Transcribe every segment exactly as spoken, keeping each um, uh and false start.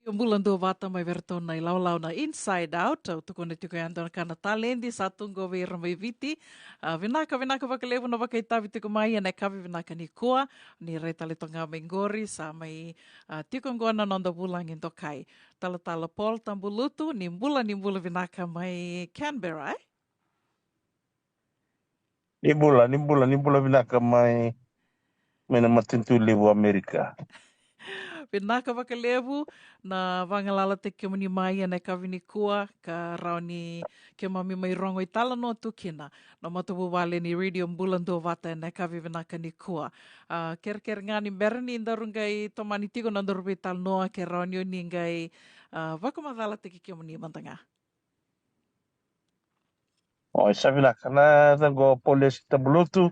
Bula duavata mai vei iratou na ilawalawa na Inside Out. Au tukuna tiko ya dua na ka na taledi sa tu qo vei ira mai Viti. A, vinaka, vinaka vakalevu na vakaitavi tiko mai ena yakavi vinaka nikua. Ni rai tale toka ga mai qori, sa mai, a, tiko qo na noda vulagi dokai, Talatala Paul Tabulutu. Ni bula, ni bula vinaka mai Canberra, e? Ni bula, ni bula, ni bula vinaka mai, mai na matanitu levu Amerika. Vinaka vakalevu na vagalalataki kemuni mai ena yakavi nikua, ka rawa ni keimami mai rogo italanoa tu kina na matavuvale ni Radio Bula Duavata ena yakavi vinaka nikua. A, kerekere ga ni bera ni daru qai tomani tiko na nodaru veitalanoa, ke rawa ni oni qai, a, vakamacalataki kemuni mada ga. Oi, sa vinaka. Na yacaqu o Paul Tabulutu.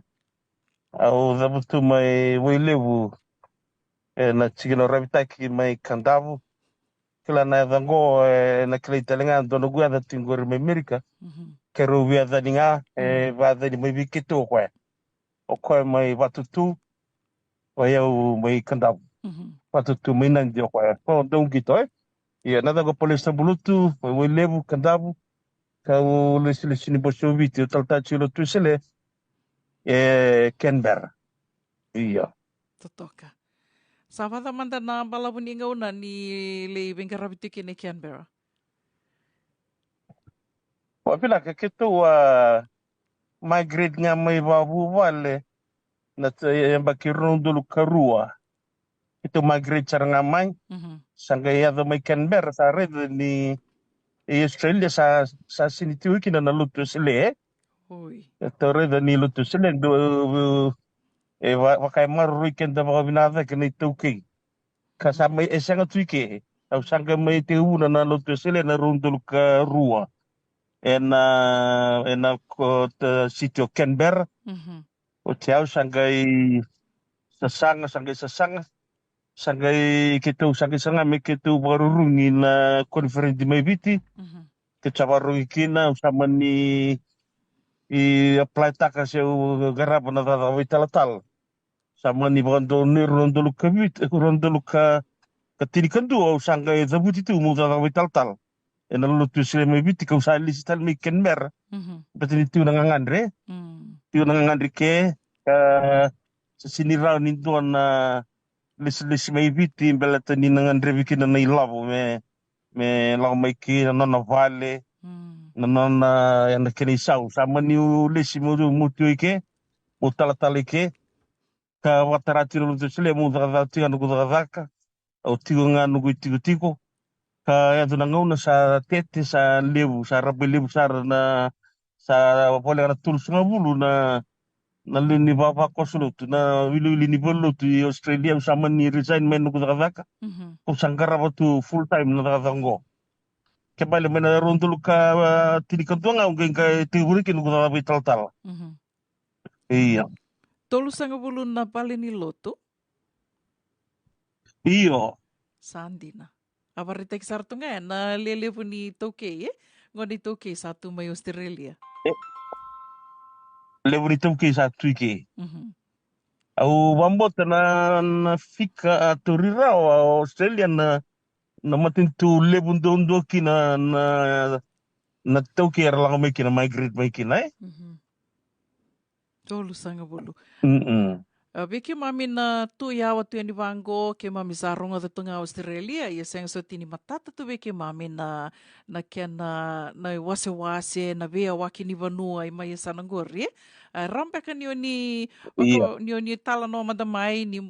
Au cavutu mai Wailevu, ena tikina o Ravitaki mai Kadavu. Kila na yacaqu, e, na kilai tale ga dua noqu yaca tiko qori mai Amerika. Mhm. Keirau veiyacani ga, e, Mm. veiyacani mai vei keitou o koya. O koya mai Vatutu, o yau mai Kadavu. Mhm. Vatutu mai Nadi o koya. O dau qito, e? Ia, na yacaqu o Paul Tabulutu, mai Wailevu, Kadavu. Kau lesilesi ni Bose o Viti, au talatala tiko i Lotu Wesele e Canberra. Ia. Totoka. Sa vacava mada na balavu ni gauna ni lai veiqaravi tiko kina e Canberra? Ua vinaka, keitou a migrate ga mai vavuvale, na t-, yabaki rua na udolu ka rua. Keitou migrate sara ga mai. Mhm. Sa qai yaco mai Canberra, sa raica ni e Australia sa, sa sini tiko kina na Lotu Wesele, e? Oi. Keitou raica ni Lotu Wesele, du-, e va-, vaka e maroroi keda vakavinaka cake na iTaukei. Ka sa mai, e sega tu i ke. Au sa qai mai tekivuna na Lotu Wesele ena rua na udolu ka rua. Ena, ena kota city o Canberra. Mhm. Oti au sa qai sasaga, sa qai sasaga. Sa qai keitou, sa qai saga me keitou vakarurugi na koniferedi mai Viti. Mhm. Keitou sa vakarurugi kina, au sa mani, i apply taka se au qarava na cakacaka vakaitalatala. Sa mani vakadonui rua na udolu ka vitu, rua na udolu ka, ka tinikadua, au sa qai cavuti tu meu cakacaka vakaitalatala ena Lotu Wesele mai Viti, kau sa lesi tale mai Canberra. Mhm. Baleta ni tiko na gagadre. Mm. Tiko na gagadre ke, ka sa sini rawa ni dua na lesilesi mai Viti, baleta ni na gadrevi kina na ilavo me, me lako mai kina na nona vale, Mm. na nona, e, na kena isau. Sa mani u lesi meu, meu tiko i ke, meu talatala i ke. Ka vakatara tiko na Lotu Wesele, meu cakacaka tiko ga noqu cakacaka. Au tiko ga noqu itikotiko. Ka yaco na gauna sa tete, sa levu, sa rabailevu sara na, sa voleka na tolusagavulu na, na lewe ni vavakoso lotu, na wiliwili ni valenilotu i Australia, au sa mani resign mai noqu cakacaka. Mhm. Au sa qarava tu full time na cakacaka oqo. Kena ibalebale mai na rua na udolu ka, a, tinikadua ga au qai, qai tekivuna kina noqu cakacaka vakaitalatala. Mhm. Io. Tolusagavulu na valenilotu? Io. Sa dina. A vakaraitaki sara tu ga ya na lelevu ni iTaukei, e? Gone iTaukei sa tu mai Australia. E. Levu ni iTaukei sa tu i ke. Mhm. Au vakabauta na, na fika a tauri rawa o Australia na, na matanitu levu duadua kina na, na iTaukei era lako mai kina, migrate mai kina, e? Mhm. Tolusagavulu. Mm-mm. A, vei keimami na tu yawa tu yani vaqo, keimami sa rogoca tu ga Australia, ia sega soti ni matata tu vei keimami na, na kena, na iwasewase, na veiyawaki ni vanua i mai yasana qori. A, rawa beka ni oni, Io. vaka, ni oni talanoa mada mai, ni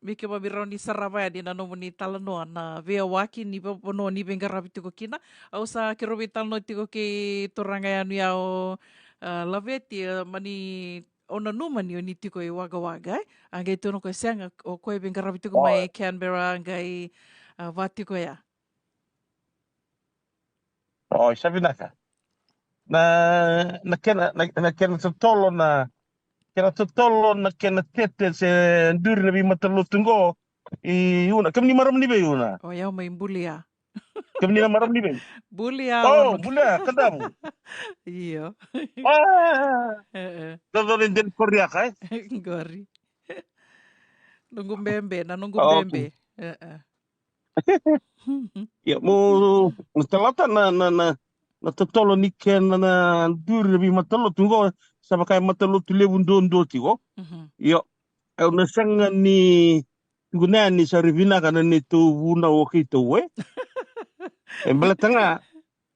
vei keimami rawa ni sarava yani na nomuni talanoa na veiyawaki ni va-, vanua ni veiqaravi tiko kina. Au sa keirau veitalanoa tiko kei turaga yani ya o, a, Laveti, a, mani, au nanuma ni oni tiko i Wagga Wagga, e? A qai tukuna o koya sega, o koya e veiqaravi tiko O. mai Canberra, a qai, a, va tiko ya. O, sa vinaka. Na, na kena, na, na kena totolo na, kena totolo na kena tete se duri na veimatalotu qo i Una. Kemuni marama ni vei Una? O, yau mai Bulia. Kemuni na marama ni vei? Bulia, O, Una. Bulia, Kadavu. Io. A. E, e. Dodonu e dela ni koriaka, e? Qori. Noqu bebe, na noqu O, bebe. okay. E, e. Ia, mo, mo talata na, na, na, na totolo ni kena na duri na veimatalotu qo, sa vaka e matalotu levu duadua tiko. Mhm. Io, au na sega ni tukuna yani sa ri vinaka na neitou vunau o keitou, e. E baleta ga,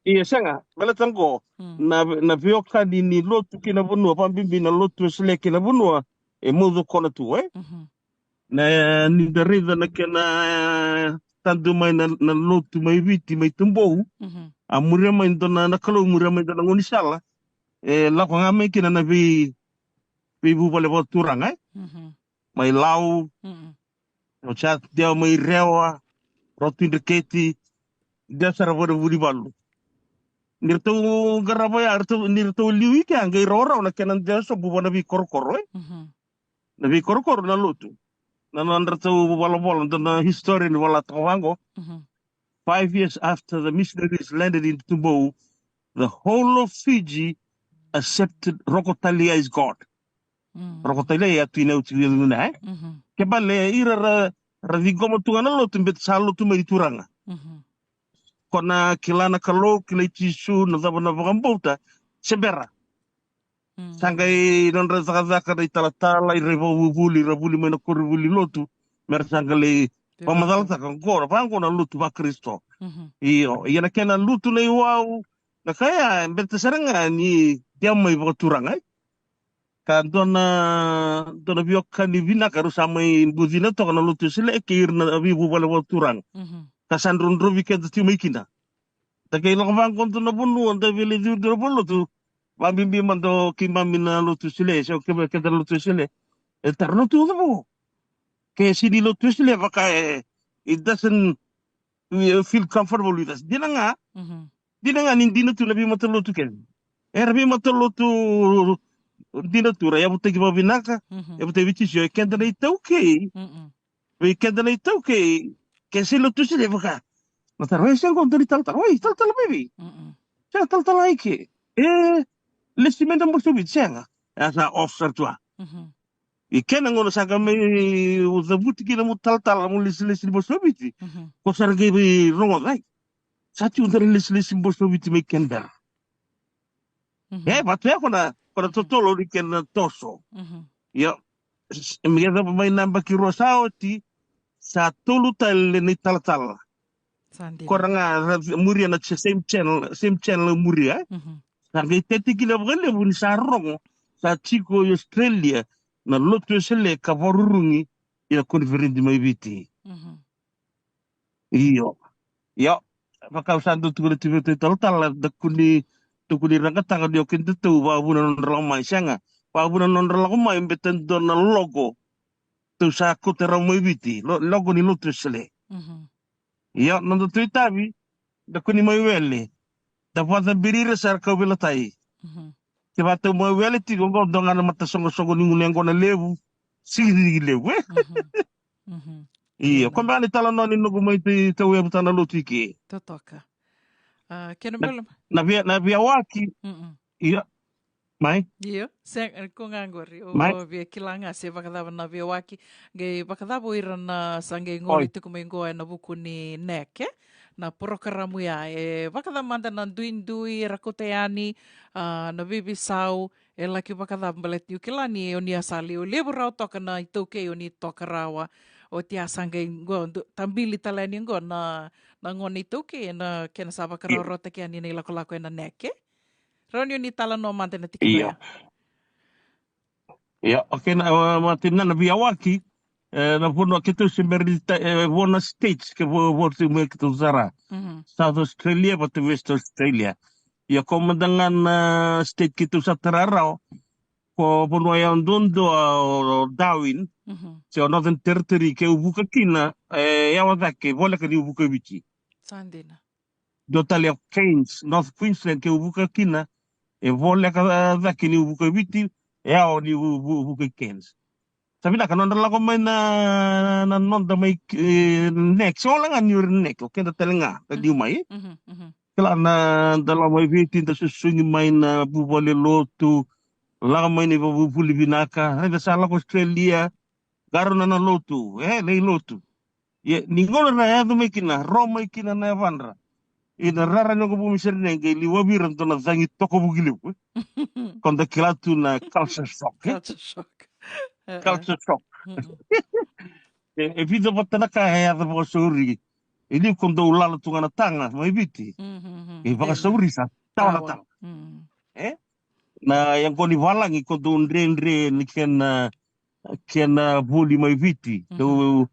ia sega, baleta qo, mm, na, na veiwekani ni lotu kei na vanua, vakabibi na lotu Wesele kei na vanua, e moce kona tu, e. Mhm. Na, ni da raica na kena, e, tadu mai na, na lotu mai Viti, mai Tubou. Mhm. A muria mai dua na, na Kalou, muria mai dua na gaunisala. E lako ga mai kina na vei, veivuvale vakaturaga, e? Mhm. Mai Lau, mhm, o sa dewa mai Rewa, Rotui Dreketi, dewa sara Vunivalu. Ni ratou qarava ya, ratou, ni ratou liu i kea, qai rawarawa na kena dewa sobu vua na veikorokoro, e? Mhm. Na veikorokoro na lotu. Na nodratou volavola, dua na historian ni volavola vaqo. Mhm. Five years after the missionaries landed in Tubou, the whole of Fiji accepted Roko Taliai's God. Mm. Roko Taliai a tu i na uti vei na, e? Mhm. Ke bale ira ra, ra ciqoma tu ga na lotu, beta sa lotu mai ni turaga. Mhm. Ko na kila na Kalou, kilai Jisu, na cava na vakabauta, se bera. Mm. Sa qai nodra cakacaka na italatala, ira ivakavuvuli, ira vuli mai na koronivuli lotu, mera sa qai lai vakamacalataka qo, vaqo na lotu vaKarisito. Mhm. Io, ia na kena lutu na iwau, na ka ya, e beta sara ga ni dewa mai vakaturaga, e. Ka dua na, dua na veiwekani vinaka, rau sa mai bucina toka na lotu Wesele kei ira na veivuvale vakaturaga. Mhm. Ka sa drodrovi keda tiko mai kina. Da qai lako vaqo dua na vanua, da veilecayaki dua na vanua lotu. Vakabibi mada o keimami na lotu Wesele, se o keda na lotu Wesele. E taro lotu cava qo. Ke sega ni lotu Wesele, vaka e, it doesn't, we feel comfortable with us. Dina ga, mhm, dina ga ni dina tu na veimatalotu kece. Era veimatalotu dina tu, ra yavutaki vakavinaka, mhm, yavutaki vei Jisu, e keda na iTaukei. Mhm. Vei keda na iTaukei, ke sega ni lotu Wesele vaka. Na taro, e, sega qo dua na italatala. Oi, talatala mai vei? Mm-mm. Sega, talatala i ke. E, lesi mai na Bose o Viti, sega. E sa off sara tu ya. Mhm. I kena gauna sa qai mai cavuti kina mo talatala, mo lesilesi ni Bose o Viti. Mhm. Ko sa ra qai veirogoca, ai. Sa tiko dua na lesilesi ni Bose o Viti mai Canberra. Mhm. E, vatu ya ko na, ko na totolo ni kena toso. Mhm. Io. S-, me yacova mai na yabaki rua sa oti, sa tolu tale na italatala. Sa dina. Ko ra ga, ra muria na same channel, same channel muria, e? Mhm. Sa qai tete kina vakalevu ni sa rogo, sa tiko i Australia, na lotu Wesele ka vakarurugi, ina koniferedi mai Viti. Mhm. Io. Io. Vaka au sa dau tukuna tiko vei iratou italatala, da kua ni, da kua ni raqataka ni o kedatou vakavuna na nodra lako mai, sega. Vakavuna na nodra lako mai, beta dua na logo. Tou sa kauta rawa mai Viti, lo-, logo ni lotu Wesele. Mhm. Io, nodatou itavi, da kua ni mai wele. Da vakacabiri ira sara kau veilatai. Mhm. Kevaka tou mai wele tiko qo, dua ga na matasoqosoqo ni gunu yaqona levu, sigiligi levu, e? Mhm. Mhm. Io, dina. Ko beka ni talanoa ni noqu mai tau, tauyavu tana lotu i ke. Totoka. A, kena na, bela. Na via, na via waki. Mm-mm. Io. Mai. Io, se, ko ga qori, o, mai. O via kila ga se vakacava na via waki, qai vakacava o ira na sa qai gole tiko mai qo ena vuku ni NEC, e? Na porokaramu ya, e vakacava mada na duidui era kauta yani, a, na veiveisau, e laki vakacava baleta niu kila ni o ni a sa lewe levu rawa toka na iTaukei o ni toka rawa. Oti a sa qai qo, du-, tabili tale yani qo na, na gone iTaukei, na kena sa vakarawarawataki yani na ilakolako ena NEC, e? Rawa ni o ni talanoa mada na tikina ya. Io. Io, okay, na, e, mate na, na via waki, e, na vanua keitou se bera ni ta-, e, vo na states ke vo, vo tu me keitou sara. Mhm. South Australia, vata West Australia. Io, ko mada ga na state keitou sa tara rawa, ko vanua yawa duadua o Darwin, mhm, se o Northern Territory, keu vuka kina, e, yawa cake, voleka niu vuka Viti. Sa dina. Dua tale o Cairns, North Queensland, keu vuka kina, e voleka cake niu vuka Viti, e yawa niu vu-, vu-, vuka i Cairns. Sa vinaka, nodra lako mai na, na noda mai, e, NEC, se wale ga niu ira NEC, o keda tale ga, da liu mai. Mhm, mhm. Kila na, da lako mai Viti, da susugi mai na vuvale lotu, lako mai na ivakavuvuli vinaka, raica sa lako Australia, qarauna na lotu, e, lai lotu. Ia ni gauna ra yaco mai kina, ro mai kina na yavadra, ina rara ni oqo vumi sere ne qai liwavi ira dua na cagi toka vuki levu, e. Ko da kila tu na culture shock, e? Culture shock. Culture shock. E, e vica vata na ka e yaco vakasauri. E liu ko dou lala tu ga na taga mai Viti, e vakasauri sa tawa na taga. E na yaqoni valagi ko dou dredre ni kena, kena voli mai Viti. Dou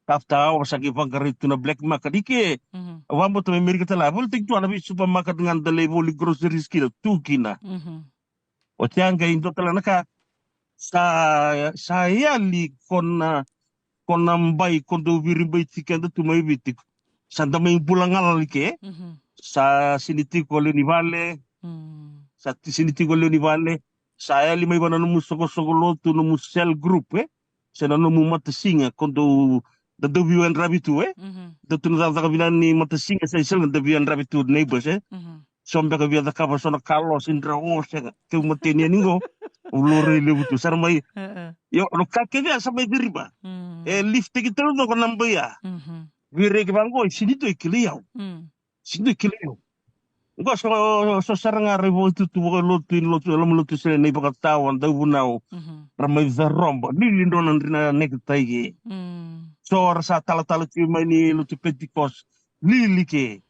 after hour sa qai vaqarai tu na black market. I ke, au vakabauta mai Merika tale, a volitaki tu na vei supermarket ga da lai voli groceries kina, tu kina. Oti ya qai dua tale na ka, sa, sa yali ko na, ko na bai ko dou viribaiti keda tu mai Viti. Sa da mai bula galala i ke. Sa sini tiko lewe ni vale. Sa ti sini tiko lewe ni vale. Sa yali mai vua na nomu soqosoqo lotu, nomu cell group, e. Se na nomu matasiga ko dou, da dou veiyadravi tu, e. Da tu na cakacaka vinaka ni matasiga, sa i sele ga da veiyadravi tu, neighbors, e. So beka via cakava so na kalo, se dra o, sega. Keu mateni yani qo, au laurai levu tu. Sa ra mai, io, no ka kece ya sa mai ciriba. E lift-taki taucoko na bai ya. Vei ira ke vaqo, e sini dua e kilai au. Sini dua e kilai au. Qo so, so sara ga ra ivakatutu vakalotu, ina lotu, loma lotu, se na ivakatawa, dauvunau. Ra mai caroba, lili dua na dri na necktie ke. So ra sa talatala tiko mai ni lotu Pentecost, lili ke.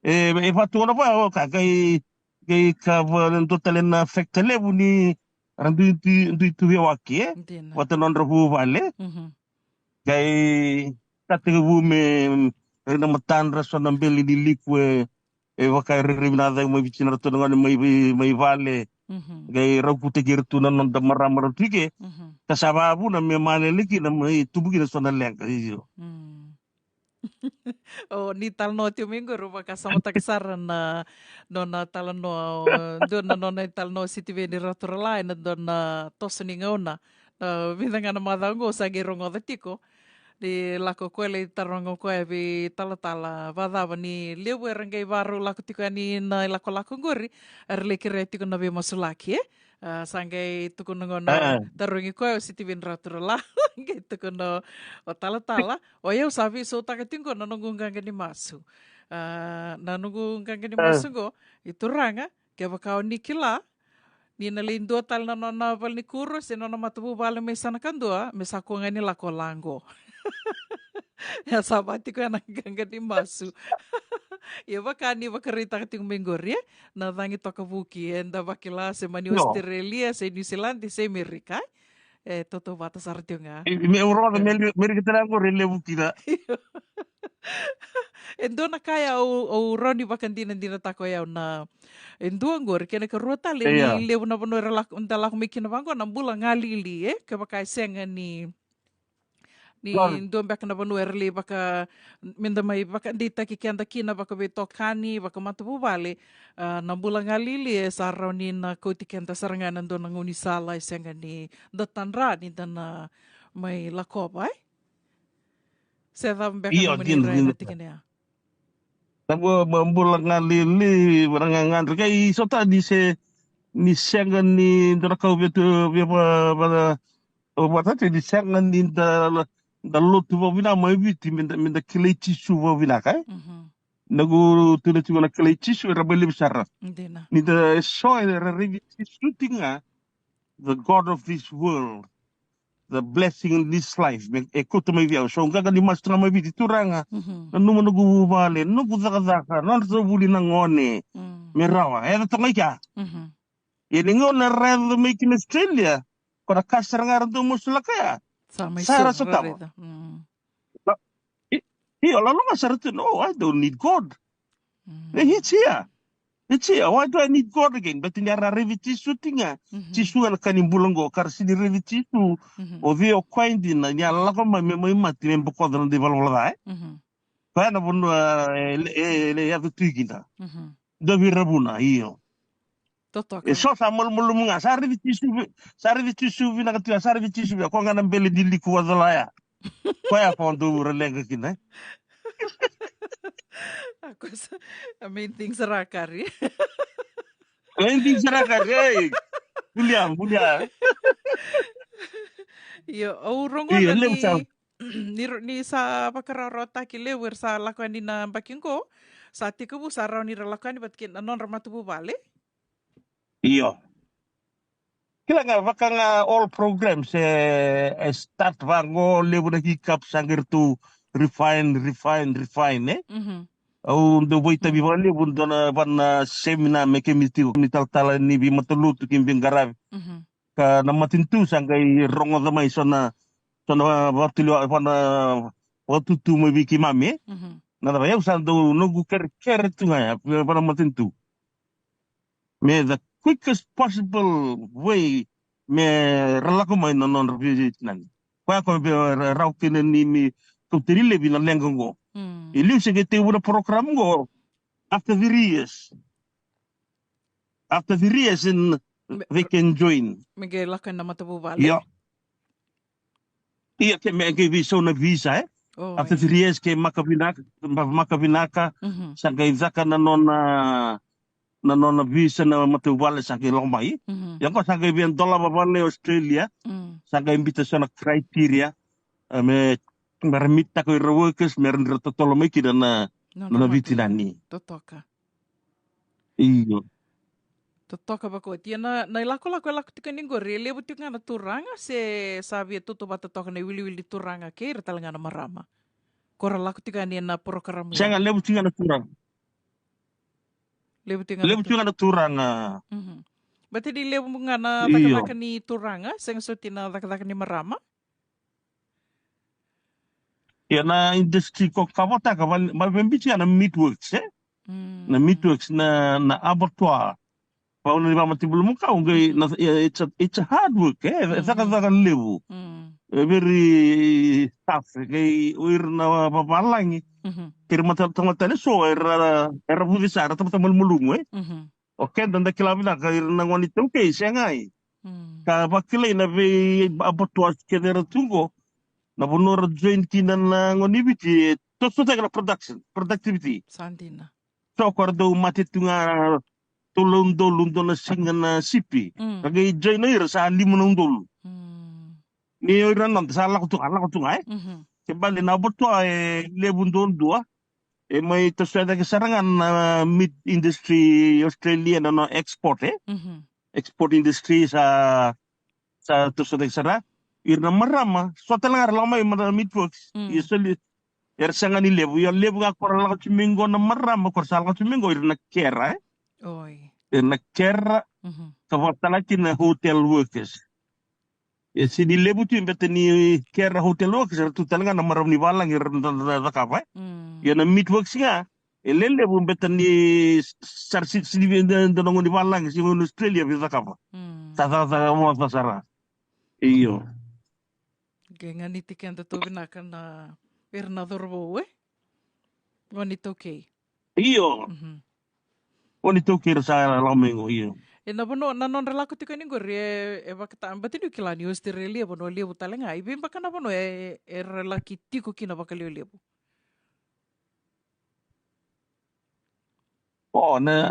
E, e vatu ona va, o ka, qai, qai ka va, dua tale na factor levu ni ra dui tu, dui tu veiwaki, e. Vata nodra vuvale. Qai ka tekivu me, e, na matadra so na bele ni liku, e, e vaka e rairai vinaka cake mai Viti na ratou na gone mai, mai vale. Qai raukutaki ira tu na noda marama ra tu i ke. Ka sa vavuna me malele kina mai tubu kina so na leqa, io. O ni talanoa tiko mai qori, au vakasamataka sara na nona talanoa, o dua na nona italanoa o Sitiveni Raturala ena dua na toso ni gauna. Na vica ga na macawa oqo sa qai rogoca tiko ni lako koya lai taroga o koya vei talatala vakacava ni levu era qai varau lako tiko yani na ilakolako qori, era lai kerea tiko na veimasulaki, e. A, sa qai tukuna gona, tarogi koya o Sitiveni Raturala, qai tukuna o talatala, o yau sa veisautaka tiko na noqu qaqa ni masu. A, na noqu qaqa ni masu qo, i Turaga, kevaka o ni kila ni na lai dua tale na nona valenikuro se nona matavuvale mai sana kadua, me sa kua ga ni lako la qo. Ia sa va tiko ya na qaqa ni masu. Ia vaka ni vakaraitaka tiko mai qori, e, na cagi toka vuki, eda vakila se mani Australia, se New Zealand, se Amerika, e. E tautauvata sara tiko ga. E, me rogoca, me, Merika tale qori e levu kina. E dua na ka ya au, au rawa ni vakadinadinataka o yau na, e dua qori, kena ikarua tale, ni levu na vanua era lako, da lako mai kina vaqo na bula galili, e, kevaka e sega ni, ni dua beka na vanua era lai vaka, me da mai vakadeitaki keda kina vakaveitokani, vakamatavuvale, a, na bula galili e sa rawa ni na kauti keda sara ga ena dua na gaunisala e sega ni da tadra ni da na mai lakova, e. Se cava beka na mani rai na tikina ya? Na bula, bula galili, vara gagadre, qai sota ni se, ni sega ni dua na kau via tu, via va, va, va, ni sega ni da, da lotu vakavinaka mai Viti, me da, me da kilai Jisu vakavinaka, e? Na ku tuna tiko na kilai Jisu, era mai levu sara. Ni da so era raici Jisu tiko ga, the God of this world, the blessing in this life. Me, e kauta mai vei au. So, qaqa ni masu tu ga mai Viti, Turaga, nanuma noqu vuvale, noqu cakacaka, nodra sa vuli na gone. Me rawa, e yaco toka i kea. Ia ni gauna era yaco mai kina Australia, ko na ka sara ga era dau masulaka ya. Sa mai sa era sotava. Io, lalo ga sara tu, no, I don't need God. He's here. It's here. Why do I need God again? But ni a raici Jisu tiko ga. Jisu ena ka ni bula qo, ka ra sini raici Jisu. O cei o koya dina, ni a lako mai me mai mate me bokoca na dui valavala ca, e? Koya na vanua e, e, e yaco tu kina. Dua vei ira vuna, io. E so sa malumalumu ga, sa raici Jisu, sa raici Jisu vinaka tu ya, sa raici Jisu via, ko ga na bele ni liku vacala ya. Koya ko dou ra leqa kina, e? A ko sa, a main thing sara kari. Main thing sara kari, e. Bulia, bulia. Io, au rogoca ni ni, ro- ni sa vakarawarawataki levu era sa lako yani na yabaki qo, sa tekivu sa rawa ni ra lako yani vata kei na nodra matavuvale. Io. Kila ga vaka ga all programs e, e start vaqo, levu na hiccups, sa qai ratou refine, refine, refine, e? Mhm. Au dau vakaitavi vakalevu dua na, va na seminar me kemi tiko, ni talatala ni veimatalotu kei veiqaravi. Mhm. Ka na matanitu sa qai rogoca mai so na, so na vakatulewa, va na vakatutu mai vei keimami, e? Mhm. Na cava, au sa dau noqu kerekere tu ga ya, va na matanitu. Me the quickest possible way me ra lako mai na nodra veitinani. Koya ko me ra- rawa kina ni, ni kauta ni levu na leqa qo. Mm. E liu se qai tekivu na program qo after three years. After three years in, me- they can join. Me qai lako ena matavuvale. Io. Ia ke me qai veisau na visa, e? Oh, after three years ke maka vinaka, ma- maka vinaka, mhm, sa qai caka na nona, na nona visa na matavuvale sa qai lako mai. Mhm. Ia qo sa qai via dolava vale Australia, mm, sa qai bita so na criteria, e, me, me ra meet-taka ira workers, me ra dra totolo mai kina na, nona, nona veitinani. Totoka. Io. Totoka vakaoti. Ia na, na ilakolako e lako tiko yani qori, e levu tiko ga na turaga, se sa via tautauvata toka na iwiliwili ni turaga kei ira tale ga na marama ko ra lako tiko yani ena porokaramu ya? Sega, levu tiko ga na turaga. Levu tiko ga na, levu tiko ga na turaga. Mhm. Baleta ni levu ga na, io, cakacaka ni turaga, sega soti na cakacaka ni marama. Ia na industry ko kavotaka, va, va, vabiti ga na meatworks, e? Mm. Na meatworks, na, na abattoir. Vau na ni vakamatibulu mukau qai, mm, na, ia, it's a, it's a hard work, e? Mm. Cakacaka levu. Mm. E very tough, e? Qai o ira na vavalagi. Mhm. Kei ira mata, tamatana eso, era, era vuci sara, tamata malumalumu, e? Mhm. O keda da kila vinaka ira na gone iTaukei, sega, e? Mm. Ka vakilai na vei abattoirs kece era tu qo. Na vanua ra join kina na gone ni Viti, e toso cake na production, productivity. Sa dina. So ko ra dau mate tu ga tolu na udolu dua na siga na sipi. Mm. Ka qai join o ira sa lima na udolu. Mm. Ni o ira na noda sa lako tu ga, lako tu ga, e? Mhm. Ke bale na abattoir e levu duadua. E mai toso cake sara ga na meat industry Australia na, na export, e? Mhm. Export industry sa, sa toso cake sara. Ira na marama, so tale ga ra lako mai, ma na meatworks. Mm. Ia soli, era sega ni levu. Ia levu ga ko ra lako tu mai qo na marama, ko ra sa lako tu mai qo, ira na carer, e? Oi. Ira na carer, mhm, ka vakatale kina hotel workers. E sega ni levu tu beta ni carer, hotel workers, era tu tale ga na marama ni valagi era dau, dau, dau cakava, e? Mm. Ia na meatworks ga e lelevu beta ni s-, sara si-, sega ni vei dau, dau na gone ni valagi, sega ni gone ni Australia via cakava. Mm. Sa cakacaka moca sara. Io. Qai ganiti keda tu vinaka na, ira na cauravou, e? Gone iTaukei. Io. Mhm. Gone iTaukei era sa lako mai qo, io. E na vanua, na nodra lako tiko yani qori, e, e vakata, baleta niu kila ni Australia vanua levu tale ga. I vei beka na vanua e, era laki tiko kina vakalevulevu? O, na,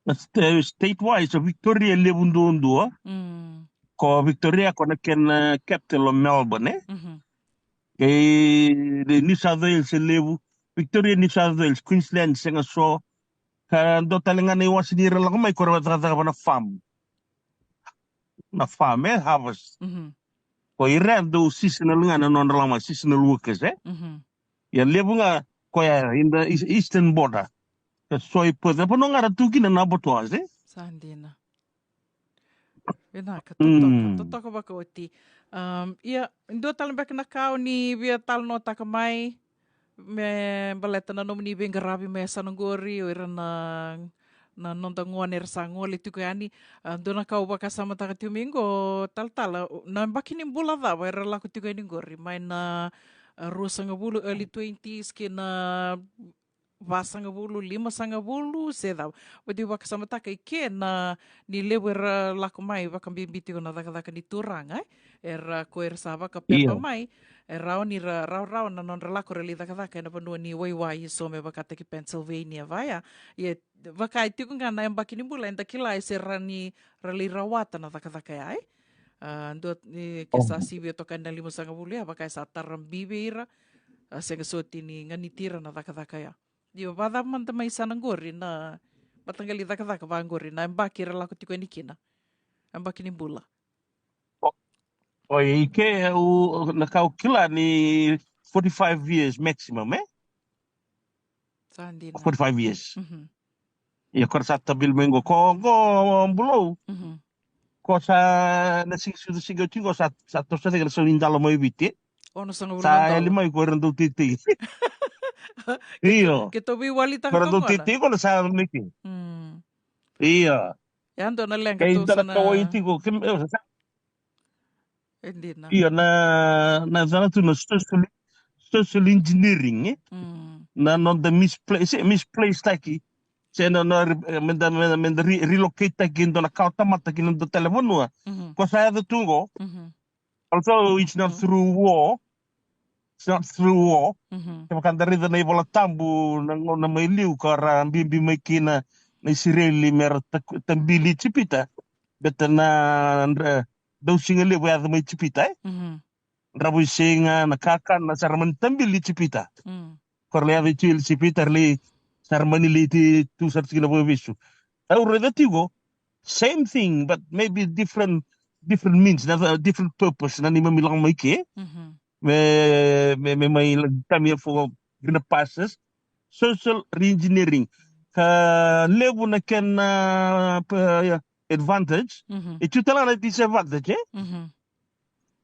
na st-, state wise, o Victoria levu duadua. Mm. Ko Victoria ko na kena, e, capital o Melbourne, e? Mhm. Kei New South Wales e levu, Victoria, New South Wales, Queensland, sega so. Ka dua tale ga na iwase ni ra lako mai ko ra cakacaka va na farm. Na farm, e, harvest. Mhm. Ko ira dau seasonal ga na nodra lako mai, seasonal workers, e? Mhm. Ia levu ga koya in the east-, eastern border. Ka so i Perth, e vanua ga ra tu kina na abattoirs, e? Sa dina. Vinaka, totoka, mm, totoka vakaoti. Um, ia, dua tale beka na ka o ni via talanoataka mai me baleta na nomuni veiqaravi me yasana qori, o ira na, na noda gone era sa gole tiko yani. A, dua na ka au vakasamataka tiko mai qo, talatala, o, na yabaki ni bula cava era lako tiko yani qori, mai na, a, ruasagavulu, early twenties, ki na vasagavulu, limasagavulu, se cava. Vati vakasamataka i ke na ni levu era lako mai, vakabibi tiko na cakacaka ni turaga, e? Era ko era sa vakapepa, io, mai, e rawa ni ra, rawarawa na nodra lako ra lai cakacaka ena vanua ni waiwai, so me vakataki Pennsylvania vaya. Ia, vaka e tiko ga na yabaki ni bula, eda kila e se rawa ni ra lai rawata na cakacaka ya, e? A, dua ni ke sa sivia toka na limasagavulu ya, vaka e sa tara bibi ira, a, sega soti ni ganiti ira na cakacaka ya. Io, vacava mada mai sa na qori na mataqali cakacaka vaqori, na yabaki era lako tiko yani kina, yabaki ni bula. O, o, i ke, u, na ka u kila ni forty-five years maximum, e? Sa dina. Forty-five years. Mhm. Ia, ko ra sa tabili mai qo, ko qo Bulou. Mhm. Ko sa na sigi, sigi, sigi oti qo sa, sa toso cake na sau ni dalo mai Viti. Ono sagavulu na dalo. Sa yali mai ko era dau teitei. Io. Keitou veiwalitaka toka qo. Ko era dau teitei ko na sa mai ke. Mm. Io. Ia dua na leqa keitou sa na kauwai tiko. E dina. Io, na, na cala tu na social, social engineering, e? Mm. Na noda misplace, se misplace taki. Se na, na re-, meda, meda, meda re-, relocate taki e dua na kawa tamata ki na dua tale vanua. Mhm. Ko sa yaco tu qo. Mhm. Although it's not through war, it's not through war. Mhm. Kevaka da raica na iVola Tabu, na gauna mai liu ka ra bibi mai kina na Isireli me ra ta-, tabili Ijipita. Beta na dra-, dausiga levu e yaco mai Ijipita, e? Mhm. Dravuisiga, na kakana, sa ra mani tabili Ijipita. Mm. Ko ra lai yaco i Ijipita, ra lai, sa ra mani lai tu sara tiko na vakavesu. Au raica tiko, same thing, but maybe different, different means, na different purpose, na neimami lako mai ke. Mhm. Me, me, me mai la-, come here for greener pastures. Social reengineering. Ka levu na kena, pa, advantage. Mhm. E tu tale ga na disadvantage, e? Mhm.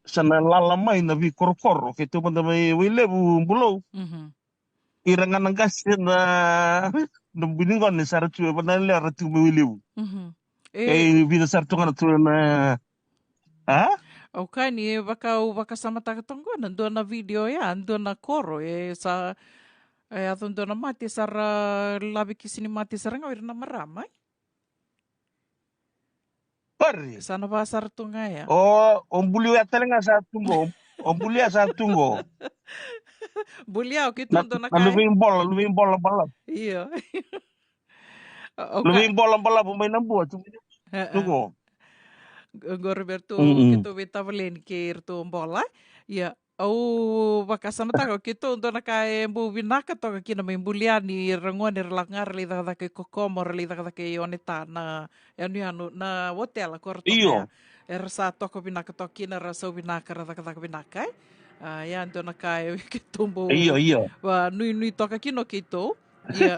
Sa na lala mai na veikorokoro, keitou mada mai Wailevu, Bulou. Mhm. Ira ga na qase na, na bui ni gone sa ra tu, e va na lewe ra tu mai Wailevu. Mhm. E, e vica sara tu ga na tu na, a? Au kaya ni vaka, au vakasamataka toka qo na dua na video ya, dua na koro, e sa, e yaco dua na mate sa ra lave ki sini mate sara ga o ira na marama, e? Qori. Sa na va sara tu ga ya. O, o Bulia tale ga sa tu qo. O Bulia sa tu qo. Bulia, o keitou dua na ka. Luve i Bola, luve i Bola balavu. Io. O, o luve i Bola balavu mai na bua tu. E, e. Tu qo. Qori me ratou, keitou veitavaleni kei iratou Bola. Ia. Au vakasamataka, o keitou dua na ka e bau vinaka toka kina mai Bulia ni ra gone ra lako ga ra lai cakacaka i Kokomo, ra lai cakacaka i Oneta na yanuyanu, na otela ko ra toka ya. Era sa toka vinaka toka kina, ra sau vinaka, ra cakacaka vinaka, e? A, ia dua na ka e keitou bau, io, io, vanuinui toka kina o keitou. Ia.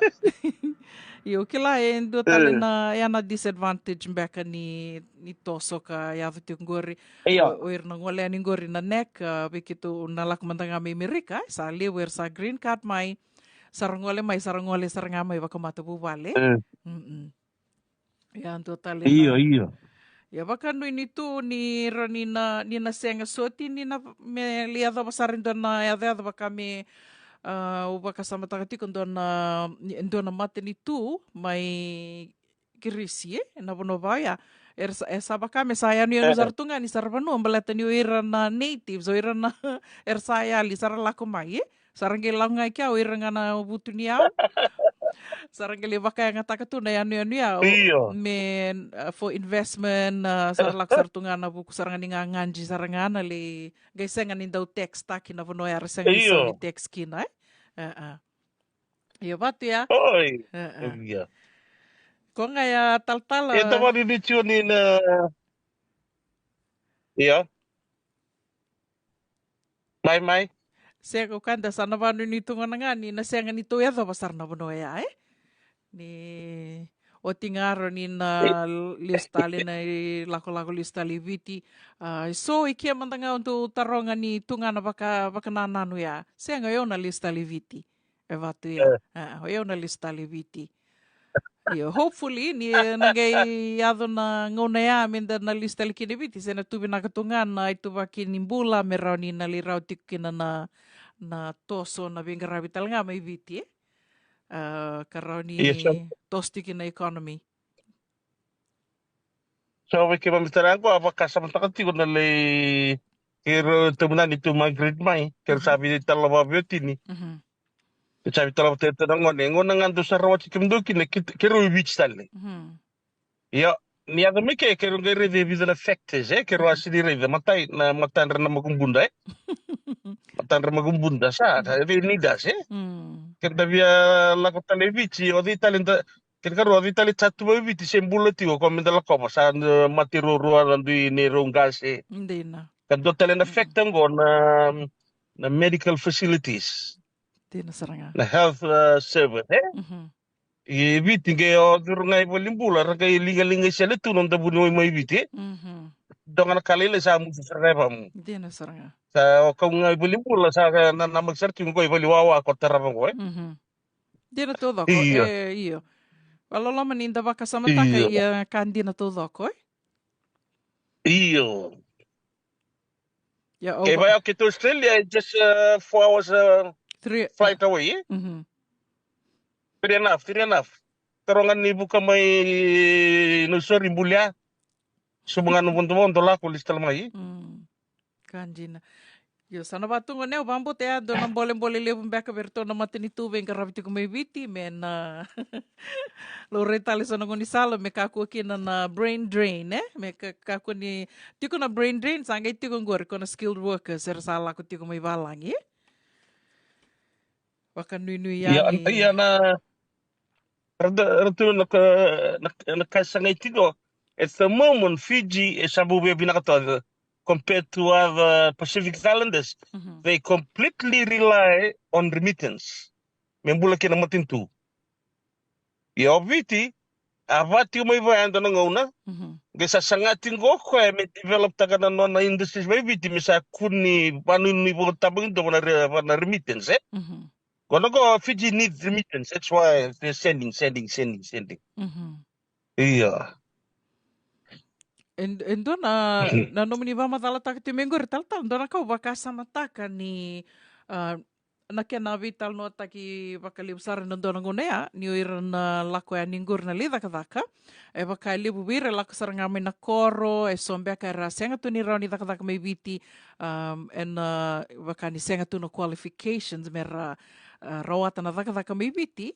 Io, kila e dua tale na, ia na disadvantage beka ni, ni toso ka yaco tiko qori. Io. O, o ira na gole yani qori na neck, a, vei keitou na lako mada ga mai Merika, e, sa levu era sa green card mai, sa ra gole mai, sa ra gole sara ga mai vakamatavuvale. Mm. Mm-mm. Ia dua tale na. Io, io. Ia vakanuinui tu ni ra ni na, ni na sega soti, ni na me lai yacova sara e dua na yacoyaco vaka me, a, au vakasamataka tiko dua na, dua na matanitu mai Kirisi, e, na vanua vaya. Era sa, e sa vaka me sa yanuyanu sara tu ga ni sa ra vanua baleta ni o ira na natives, o ira na, era sa yali, sa ra lako mai, e. Sa ra qai lako ga i kea o ira ga na vutuniyau. Sa ra qai lai vakayagataka tu na yanuyanu ya. Io. Me, a, for investment, a, sa ra lako sara tu ga na vuku sara ga ni gagadi sara ga na lai, qai sega ni dau tax taki na vanua ya, ra sega ni sau ni tax kina, e? E, e. Io, vatu ya. Oi. E, e. Io. Ko ga ya talatala. E tavani ni tio ni na. Io. Mai, mai. Sega, o keda sa na vanuinui tu gona ga ni na sega ni tou yacova sara na vanua ya, e? Ni oti ga ro ni na lesu tale na ilakolako lesu tale i Viti. A, so i ke mada ga o dou taroga ni tu ga na vaka, vakanananu ya. Sega, o yau na lesu tale i Viti. E vatu ya. E. A, o yau na lesu tale i Viti. Io, hopefully, ni na qai yaco na gauna ya, me da na lesu tale kina i Viti, se na tu vinaka tu ga na ituvaki ni bula, me rawa ni na lai rawa tiko kina na, na toso, na veiqaravi tale ga mai Viti, e? A, ka rawa ni toso tiko kina na economy. So, vei keimami tale ga qo, a vakasamataka tiko na lai, keirau tabu na ni tu migrate mai, keirau sa veitalanoa vakaveitini. Mhm. Keirau sa veitalanoa vata na gone, gauna ga dou sa rawati kemudou kina, ke-, keirau i Viti tale. Mhm. Ia, ni yaco mai ke, keirau qai raica e vica na factors, e, keirau a sini raica, matai, na matadra na makubuda, e. Matadra makubuda, sa, sa, they need us, e. Mm. Keda via lako tale i Viti, o cei tale da, keda karua, o cei tale sa tu mai Viti, se bula tiko, ko me da lakova, sa, e, mate ruarua na dui neirau qase. Dina. Ka dua tale na factor qo na, na medical facilities. Dina sara ga. Na health, e, service, e? Mhm. I Viti qai o curu ga i valenibula, ra qai ligaliga i sele tu na noda vuniwai mai Viti, e? Mhm. Dua ga na ka lailai sa musu sara ga e vamu. Dina sara ga. Sa o kau ga i valenibula, sa ka na, namaki sara tu qo i valewawa ko tarava qo, e? Mhm. Dina taucoko, io. E, io. Vakaloloma ni da vakasamataka, io, ia ka dina taucoko, e? Io. Ia, o kei va- vaya, o kei tu Australia, just, uh, four hours, uh, three flight away, e? Mhm. Three and a half, three and a half. Taro ga ni vuka mai Nausori, bulia. Subu ga na vodovodo, lako, lesu tale mai. Mm. Ka dina. Io, sa na vaka tu qo, ne, au vakabauta ya dua na bolebole levu beka vei iratou na matanitu veiqaravi tiko mai Viti, me na laurai tale so na gaunisala, me kakua kina na brain drain, e? Me ka-, kakua ni tiko na brain drain, sa qai tiko qori ko na skilled workers era sa lako tiko mai valagi, e? Vakanuinui yani. Ia, na, ra tu na ka, na, na ka sa qai tiko. At the moment, Fiji e sa bau via vinaka toka compared to other Pacific Islanders. Mhm. They completely rely on remittance me bula kina na matanitu. Ia o Viti, a va tiko mai vaya e dua na gauna. Mhm. Qai sa saga tiko o koya me develop taka na nona industries mai Viti, me sa kua ni vanuinui vakatabakidua va na re-, va na remittance, e? Mhm. Qo na qo, Fiji needs remittance. That's why they're sending, sending, sending, sending. Mhm. Ia. E, e dua na, na nomuni vakamacalataka tiko mai qori, talatala, dua na ka au vakasamataka ni, a, na kena veitalanoataki vakalevu sara ena dua na gauna ya, ni o ira na lako yani qori na lai cakacaka. E vaka e levu vei ira e lako sara ga mai na koro, e so beka era sega tu ni rawa ni cakacaka mai Viti, um, ena, vaka ni sega tu na qualifications me ra, a, rawata na cakacaka mai Viti.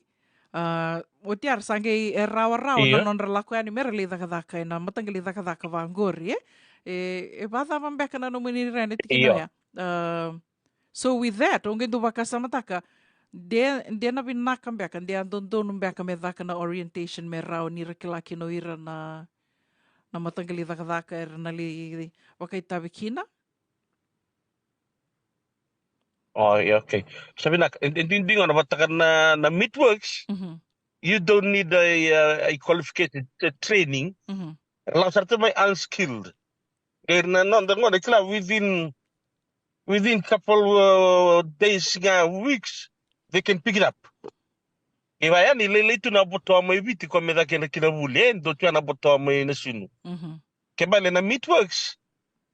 A, oti ya era sa qai e rawarawa na, io, nodra lako yani me ra lai cakacaka ena mataqali cakacaka vaqori, e? E, e vakacava beka na nomuni rai ena tikina, io, oya? A, so with that, au qai dau vakasamataka, de, de na vinaka beka, de a dodonu beka me caka na orientation me rawa ni ra kila kina o ira na, na mataqali cakacaka era na lai vakaitavi kina? Oh, yeah, okay. Sa vinaka, e, e, di, di gona vata kei na, na Meatworks, mhm, you don't need a, a, a qualification, a training. Mhm. Lako sara tu mai unskilled. Qai na noda gona kila within, within couple, uh, days ga, weeks, they can pick it up. Ia vaya ni lailai tu na votoa mai Viti ko me caka kina vuli, e, dua tu ya na votoa mai Nasinu. Mhm. Ke bale na Meatworks,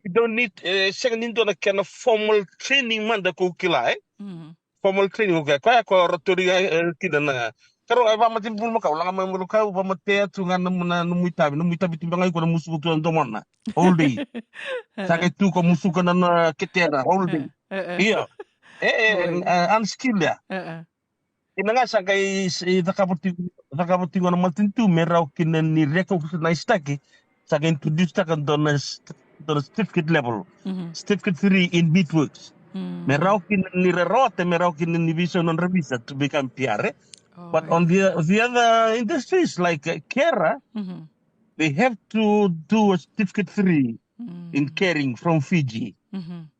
you don't need, e, sega ni dua na kena formal training mada ko kila, e? Mhm. Formal training, okay. Koya ko ratou ri, e, kina na. Karo, e, vamate bulu makau, laga mai bulu kau, vamate tu ga na, na, nomu itavi, nomu itavi tu beka ga iko na musuka tu na domona. Whole day. Sa qai tu ko musuka na, na ketera, whole day. E, e, e. Ia. E, e, oi, e, unskilled ya. E, e. Ina ga sa qai s-, i cakava tiko, cakava tiko na matanitu me rawa kina ni recognize-taki, sa qai introduce-taka dua na s-, dua na certificate level. Mhm. Certificate three in Meatworks. Mm. Me rawa kina ni ra rawata, me rawa kina ni veisau nodra visa to become P R, e? Oh, but right, on the, the other industries like, uh, carer, mhm, they have to do a certificate three, mm, in caring from Fiji. Mhm.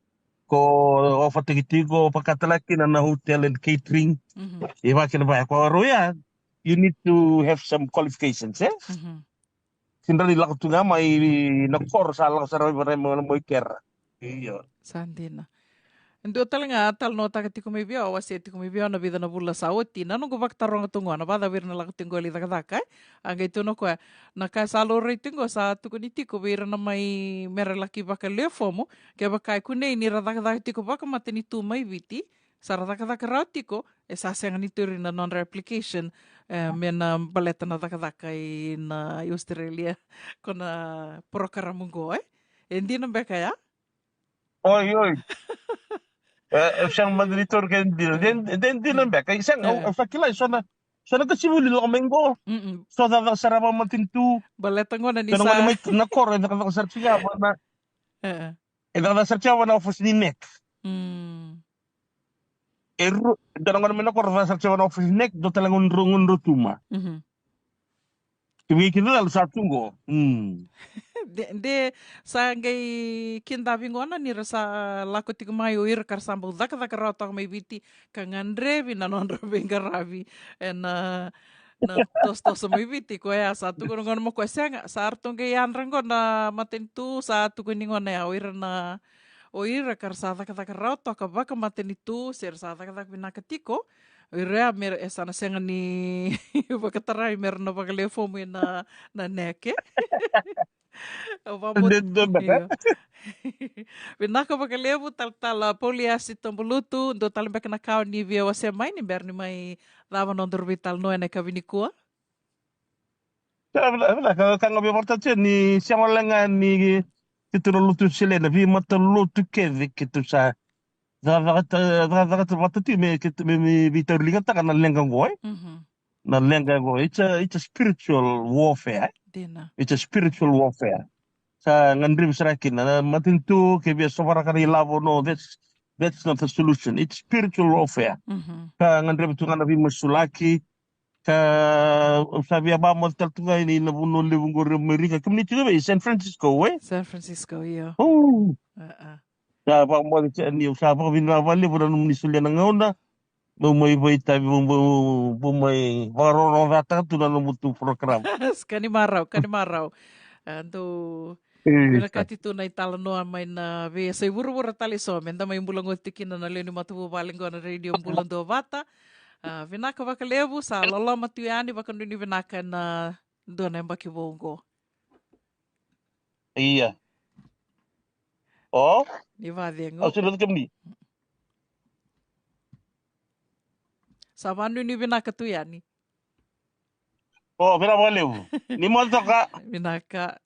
Ko ofataki tiko, vaka tale kina na hotel and catering. Mhm. E vaka kina vaya, ko rau ya, you need to have some qualifications, e? Mhm. Sega ni lako tu ga mai na koro sa lako sara mai, mai, mai carer. Io. Sa dina. E dua tale ga a talanoataka tiko mai vei au, a wasea tiko mai vei au na vica na vula sa oti. Na noqu vakataroga tu qo, na vakacava ira na lako tiko qo lai cakacaka, e? A qai tukuna o koya, na ka sa laurai tiko qo, sa tukuni tiko vei ira na mai me ra laki vakalewe fomu, kevaka e kunei ni ra cakacaka tiko vakamatanitu mai Viti, sa ra cakacaka rawa tiko, e sa sega ni tauri na nodra application, e, me na baleta na cakacaka i na, i Australia, ko na porokaramu qo, e? E dina beka ya? Oi, oi. E, e sega mada ni tauri ke dina. De, de dina beka. E sega, au, au sa kila e so na, So na qasenivuli lako mai qo. Mm-mm. So cakacaka sara vakamatanitu. Baleta gona ni so na sa gone mai na koro e cakacaka sara tiko ga vaka na, e cakacaka sara tiko ga vaka na office ni NEC. Mm. E ru, dua na gone mai na koro cakacaka sara tiko ga vaka na office ni NEC, dua tale gone dro, gone dro tu ma. Mhm. Ke vei keda cala sa tu qo. Mm. De, de sa qai kidavi gona ni ra sa lako tiko mai o ira ka ra sa bau cakacaka rawa toka mai Viti ka gadrevi na nodra veiqaravi ena, na tosotoso mai Viti. Koya sa tukuna gona mo koya sega, sa ratou qai yadra qo na matanitu, sa tukuni gona ya o ira na, o ira ka ra sa cakacaka rawa toka vakamatanitu se ra sa cakacaka vinaka tiko. O ira ya me ra, e sa na sega ni vakatarai me ra na vakalewe fomu ena, na NEC. Au vakamoce. Io. Vinaka vakalevu, talatala Pauliasi Tabulutu, dua tale beka na ka o ni via wasea mai ni bera ni mai cava nodaru veitalanoa ena yakavi nikua? Sa vinaka, vinaka, ka ga via vakatau tiko ni sega wale ga ni keitou na lotu Wesele, na veimatalotu kece keitou sa cakacaka, cakacaka vata tiko me keitou, me, me veitauriligataka na leqa qo, e? Mhm. Na leqa qo, it's a, it's a spiritual warfare. Dina. It's a spiritual warfare. Sa gadrevi sara kina na matanitu, ke via sovaraka na ilavo, no, that's, that's not the solution. It's spiritual warfare. Mhm. Sa gadrevi tu ga na veimasulaki, ka, au sa via vakamoce tale tu ga ni na vanua levu qori Amerika. Kemuni tiko vei San Francisco, e? San Francisco, io. O. A, a. Sa vakamoce tiko ni, au sa vakavinaka vakalevu na nomuni solia na gauna. Bau mai vakaitavi, bau, bau, bau mai vakarokorokotaka tu na nomu tu program. Ka ni marau, ka ni marau. A, dou vinakati tu na italanoa mai na veiyasai vuravura tale eso, me da mai bula goci tu kina na lewe ni matavuvale qo na Radio Bula Duavata. A, vinaka vakalevu, sa loloma tu yani, vakanuinui vinaka ena dua na yabaki vou qo. Ia. O? Ni vakacegu. Au sa raica kemuni. Sa vakanuinui vinaka tu yani. O, vinaka vakalevu. Ni moce toka. Vinaka.